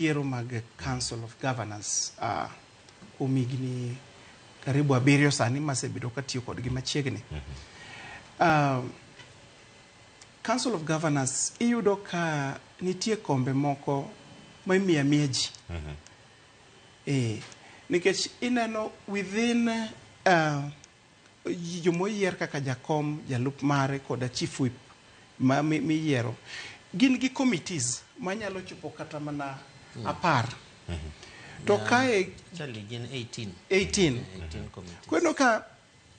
Yiero mag Council of Governors kuom higni karibu 7 sani masebedo katiyo kodgi machiegni. Council of Governors iyudo ka nitie kombe moko ma imiyo amiya ji. Nikech ineno within jomoyier kaka jakom, jalup mare koda chief whip ma miyiero gin gi committees manyalo chopo kata mana 10. To kae Actually, gin 18. 18. 18 committees. Koro ka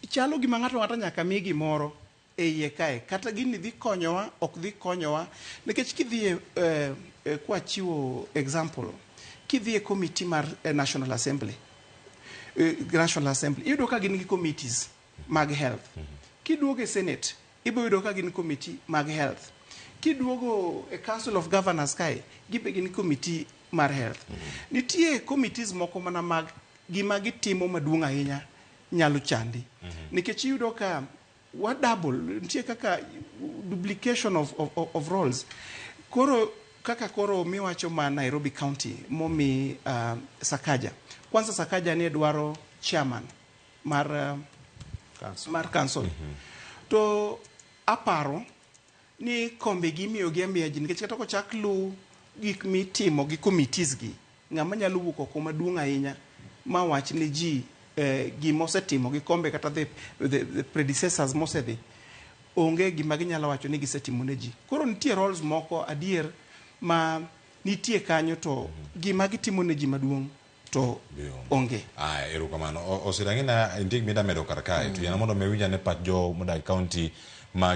chalo gima ng'ato ng'ato nyaka mi gimoro e iye kae kata gini dhi konyowa ok dhi konyowa nikech kidhi e kwachiwo example, kidhi e committee mar National Assembly, National Assembly iyudo ka gin gi committees mag health. Kiduogo e Senate ibo yudo ka gin committee mag health. Kiduogo e Council of Governors kae gibe gin committee mar health. Nitie committees moko mana mag gima gitimo maduong' ahinya nyalo chandi nikech iyudo ka wa double, nitie kaka duplication of roles. Koro kaka koro miwacho ma Nairobi County momi Sakaja, kwanza Sakaja ne dwaro chairman mar Council. Mar council. To aparo ni kombe gi imiyo gi amiya ji nikech kata kochak lu gik mitimo gi committees gi, ng'ama nyalo wuok oko maduong' ahinya ma wach ne ji gima osetimo gi kombe kata the predecessors mosedhi onge gima ginyalo wacho ni gisetimo ne ji. Koro nitie roles moko adier ma nitie kanyo to gima gitimo ne ji maduong' to onge. Aya, erokamano. Osirang'ina nitie gima ida medo kar kae. To yiena mondo mi awinj ane pach jo modak e county ma